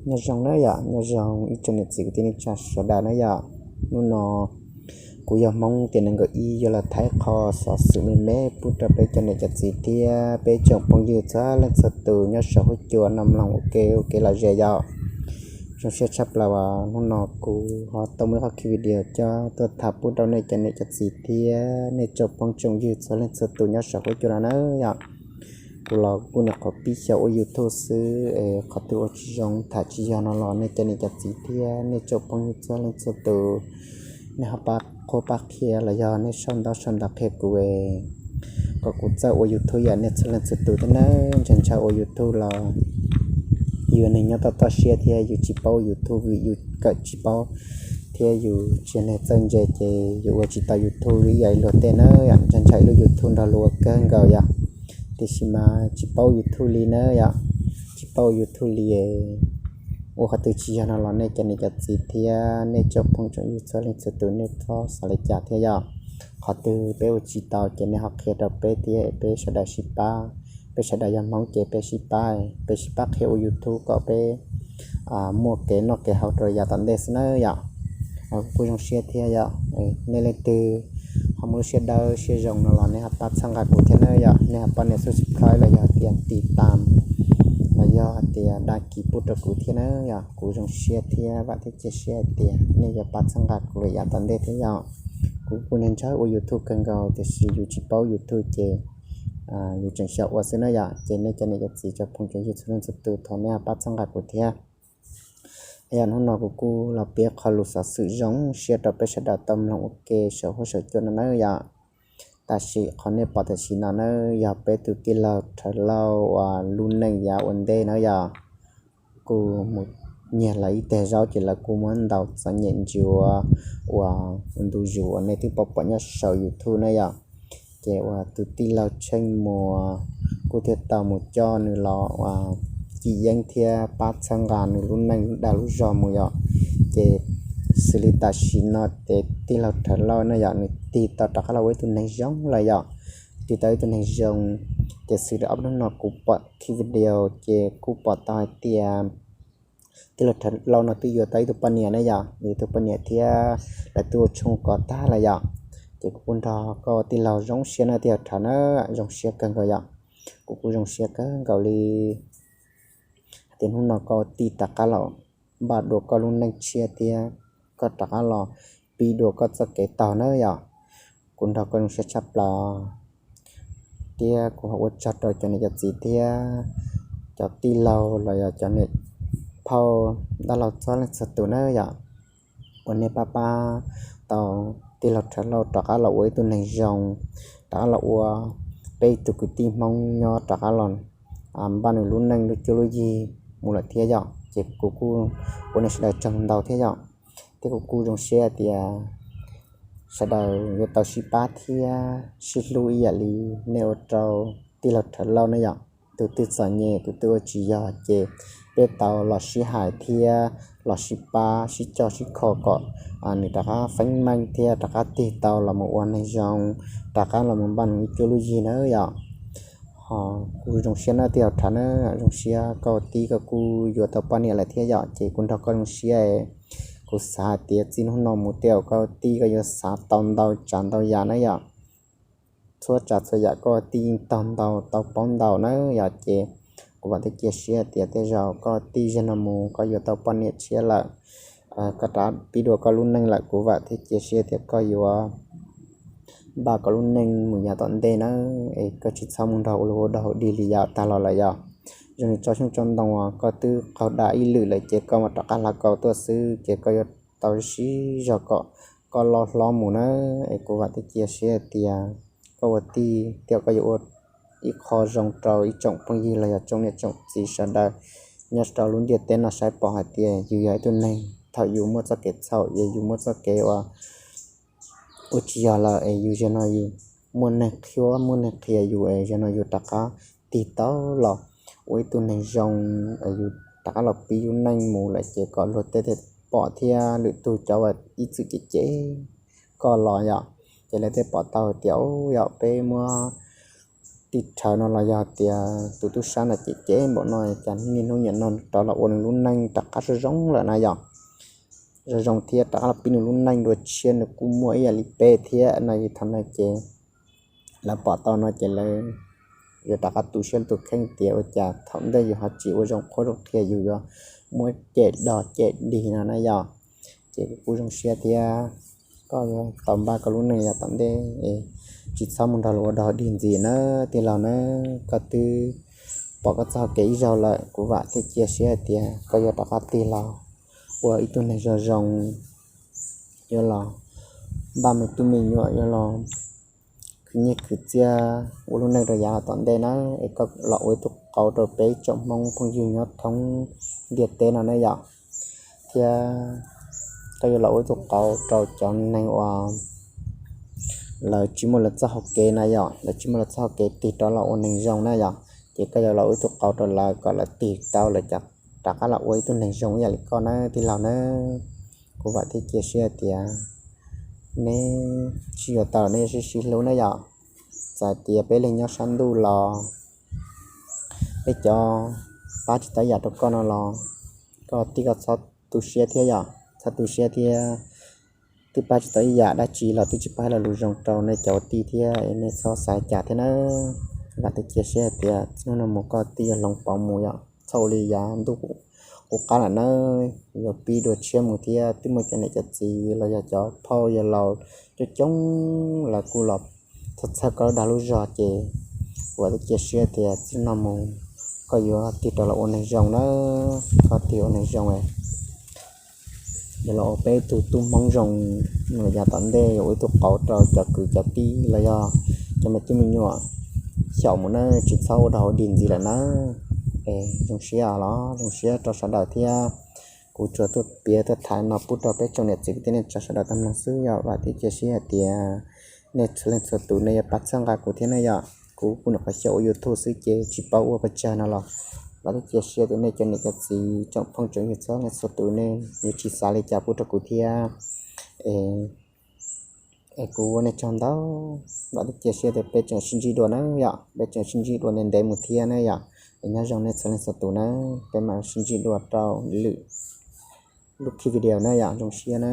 Nyob zoo na yom, nyob zoo ib tsoom niam txiv kwv tij neej tsa sawv daws na yom. Hnub no kuv yog Hmoob tiam nees nkaum ib yuav los thaij qho xov xwm me me pub rau peb cov niam cov txiv thiab peb tsoom phooj ywg txhua leej txhua tus nyob saum huab cua no mloog ua ke ua kev lom zem yom. Zoo siab tshaj plaws uas hnub no kuv ho tau muaj ib qho video coj tuaj tham pub rau nej cov niam cov txiv thiab nej tsoom phooj tsoom ywg txhua leej txhua tus nyob saum huab cua no na yom. Kuv los kuj nyuam qhuav pib xyaum ua YouTube xwb es qhov twg ua tsis zoo tham tsis yog no los nej cov niam cov txiv thiab nej tsoom phooj ywg txhua leej txhua tus nej ho pab qhuab pab qhia los yog nej sau ntaub sau ntawv qhia kuv es kom kuv txawj ua YouTube yom nej txhua leej txhua tus thiab nawb. Ntshai ntshai ua YouTube los yus neeg nyob toj toj siab thiab yus tsis paub YouTube vim yus kawm tsis paub thiab yus tsis yog neeg txawj ntse ces yus ua tsis tau YouTube li ib yam li luag tej na yom. Ntshai ntshai lub YouTube nrog luag ua kawg nkaus yom, tiam sis mas tsis paub YouTube li na yom, tsis paub YouTube li. Ua qhov twg tsis yog no los nej cov niam cov txiv thiab nej tsoom phooj tsoom ywg txhua leej txhua tus nej txhob xav li cas thiab yom. Qhov twg peb ua tsis tau ces nej ho qhia rau peb thiab peb sawv daws sib pab. Peb sawv daws yog Hmoob ces peb sib pab, peb sib pab qhia ua YouTube kom peb muaj kev noj kev haus rau yav tom ntej xwb na yom. Kuv kuj zoo siab thiab yom, nej leej twg ho muaj lub siab dawb siab zoo no los nej ho pab txhawb nqa kuv thiab na yom, nej ho pab nias subscribe los yog tias tiv tam los yog hais tias đăng ký pub rau kuv thiab na yom. Kuv zoo siab thiab vam thiab cia siab hais tias nej yuav pab txhawb nqa kuv lawm yav tom ntej thiab yom. Kuv kuj neeg ntshaw ua YouTube kawg nkaus tiam sis yus tsis paub YouTube ces yus tseem xyaum ua xwb na yom. Ces nej cov niam cov txiv cov phooj cov ywg txhua leej txhua tus thov nej ho pab txhawb nqa kuv thiab. Yog hnub no kuv kuj los piav qho lus xov xwm zoo siab rau peb sawv daws tau mloog ua ke saum huab saum cua no na yom. Tam sim qhov nej pom tam sim no na yog peb tus tij laug Rhawv Lauj uas lub neej yav ua ntej na yom. Kuj mus nyiag lawv ib teg zaub ces lawv kuj muab ntaus txom nyem ntsuav uas ntu zus uas nej twb pom pom nyob saum YouTube na yom. Ces uas tus tij laug Tsheej Muas kuj thiaj tau mus coj nws los uas cim yeeb thiab pab txhawb nqa nws lub neej lub dag lub zog mus yom. Ces xws li tam sim no ces tij laug Rhawv Lauj na yom nws tig tau rov qab los ua ib tug neeg zoo lawm yom. Tig tau ib tug neeg zoo. Ces xws li ob hnub no kuv pom clip video ces kuj pom tau hais tias tij laug Rhawv Lauj no twb yuav tau ib tug poj niam na yom, yuav ib tug poj niam thiab lawv twb ua tshoob kos tag lawm yom. Ces kuv kuj nrog koj tij laug zoo siab na tij laug Rhawv na, zoo siab kawg nkaus yom. Kuv kuj zoo siab kawg nkaus li hais tias hnub no koj ua tij rov qab los npaj dua koj lub neej tshiab thiab koj rov qab los pib dua koj txoj kev taug na yom. Kuv nrog koj zoo siab tshaj plaws thiab kuv ho ua tsaug rau cov niam cov txiv thiab cov tij laug los yog cov niam phauj dab laug txhua leej txhua tus na yom, uas nej pab pab tau tij laug Rhawv Lauj rov qab los ua ib tug neeg zoo, rov qab los ua peb tus kwv tij Hmoob nyob rov qab los npaj nws lub neej lub cuab lub yig mus lawm thiab yom. Ces kuv kuj ua nej sawv daws tsaug ntau thiab yom. Thiab kuv kuj zoo siab tias sawv daws yuav tau sib pab thiab sib hlub ib yam li nej ua rau tij laug Rhawv Lauj na yom. Tus twg txom nyem tus twg ua tsis yog ces peb tau los sib hais thiab los sib pab sib coj sib kho kom nws rov qab feeb meej thiab rov qab tig tau los mus ua neeg zoo, rov qab los mus npaj nws lub cuab lub yig na yom. Ho kuv zoo siab na tij laug Rhawv na, zoo siab koj ua tij koj kuj yuav tau poj niam lawm thiab yom, ces kuv nrog koj zoo siab. Kuv xav hais tias txij hnub no mus tej zaum koj ua tij koj yuav xav tau ntau tsav ntau yam na yom. Txhua tsav txhua yam koj ua tij yeej taug ntau tau paub ntau na yom, ces kuv vam thiab cia siab tias tej zaum koj ua tij zaum no mus koj yuav tau poj niam tshiab lawm, koj rov pib dua koj lub neej lawm, kuv vam thiab cia siab tias koj yuav npaj koj lub neej mus yav tom ntej na, es koj tsis txhob mus nrog ua luag ua dog ua dig li yav tag los lawm yom. Zoo li tsob xyoob tsob ntoo uas koj twb qaug da ib lwm lawm ces koj mam rov qab hla kaus tuaj xwb, ces koj yuav tau sib zog kom koj loj hlob mus na. Es kuv vam thiab cia siab tias koj ua tij thiab koj yuav ua ib qho zoo rau ib tsoom phooj ywg los yog tsoom niam tsoom txiv sawv daws nyob rau lub ntiaj teb no saib pom hais tias yus yog ib tug neeg thaum yus muaj txoj kev txhaum es yus muaj txoj kev ua ua tsis yog lawm es yus zaum no yus muaj neeg qhia muaj neeg qhia yus es zaum no yus rov qab tig tau los ua ib tug neeg zoo, yus rov qab los pib yus neej mus lawm ces kom luag tej pom thiab lwm tus cov uas ib txwm cem cem koj los yom, ces lawv thiaj pom tau tias yog peb muab tij rhawv no los yog tias tus tub sab no ces cem npaum no, cas niaj hnub nim no rov los ua nws lub neej rov qab zoo zoo lawm na yom. Zoo zoo thiab rov qab los pib nws lub neej dua tshiab, nws kuj muaj ib yam li peb thiab no. Yog thaum no ces lawv pom tau no ces lawv yuav rov qab tu siab tus kheej tias ua cas thaum ntej yus ho tsis ua zoo qhuab zoo qhia, yus yuav muab cem dog cem dig no na yom. Ces kuv kuj zoo siab thiab, koj yuav tau npaj koj lub neej yav tom ntej, tsis txhob mus nrog luag ua dog dig ntxiv na tij laug na. Koj twb pom koj txoj hauv kev ib zaug lawm, kuv vam thiab cia siab hais tias koj yuav rov qab tig los ua ib tug neeg zoo zoo, yuav los npaj me tub me nyuam, yuav los khwv nyiaj khwv txiaj ua lub neej rau yav tom ntej na. Es koj los ua ib tug qauv rau peb tsoom Hmoob phooj ywg nyob thoob ntiaj teb no ne yom. Thiab koj yuav los ua ib tug qauv rau cov neeg uas lawv tsis muaj lawv txoj hauv kev na yom, lawv tsis muaj lawv txoj hauv kev tig rov los ua neeg zoo na yom. Ces koj yuav los ua ib tug qauv rau lawv kom lawv tig tau lawv rov qab los ua ib tug neeg zoo ib yam li koj na tij laug na. Kuv vam thiab cia siab tias neb sib yuav tau, neb yuav sib sib hlub na yom. Txawm tias peb leeg nyob sab ntuj los peb cov pab tsis tau ib yam rau koj no los koj tij koj txhob tu siab thiab yom, txhob tu siab thiab. Twb pab tsis tau ib yam dab tsi los twb tsis pab los lus zoo rau nej cov tij thiab, nej txhob xav cas thiab na. Vam thiab cia siab hais tias txij hnub no mus koj tij yuav hloov pauv mus yom, txhob ua li yav ntuj qub qab lawm na, yuav pib dua tshiab mus thiab. Twb muaj cov niam cov txiv los yog cov phauj yawg laus coob coob lawv kuj los txhawj txhawj koj lub dag lub zog ces kuv vam thiab cia siab tias txij no mus koj yuav tig rov los ua neeg zoo na, koj tig ua neeg zoo yuav los ua peb tug tub Hmoob zoo, yav tom ntej yuav ua ib tug qauv rau cov kwv cov tij los yog cov me tub me nyuam xyaum mus na, tsis txhob ua dog ua dig ntxiv lawm na. Es zoo siab los zoo siab rau sawv daws thiab. Kuv tsuas tuaj piav tuaj tham no pub rau peb tsoom niam txiv kwv tij neej tsa sawv daws tau mloog xwb yom. Vam thiab cia siab hais tias nej txhua leej txhua tus nej yuav pab txhawb nqa kuv thiab ne yom. Kuv kuj nyuam qhuav xyaum ua YouTube xwb ces tsis paub ua pes tsawg no los vam thiab cia siab tias nej cov niam cov txiv tsoom phooj tsoom ywg txhua leej txhua tus nej yuav tsis xav li cas pub rau kuv thiab. Es kuv ua nej tsaug ntau, vam thiab cia siab tias peb tseem sib ntsib dua na yom, peb tseem sib ntsib dua ntev ntev mus thiab na yom. Es nyob zoo nej txhua leej txhua tus na, peb mam sib ntsib dua rau lwm lub video na yom, zoo siab na.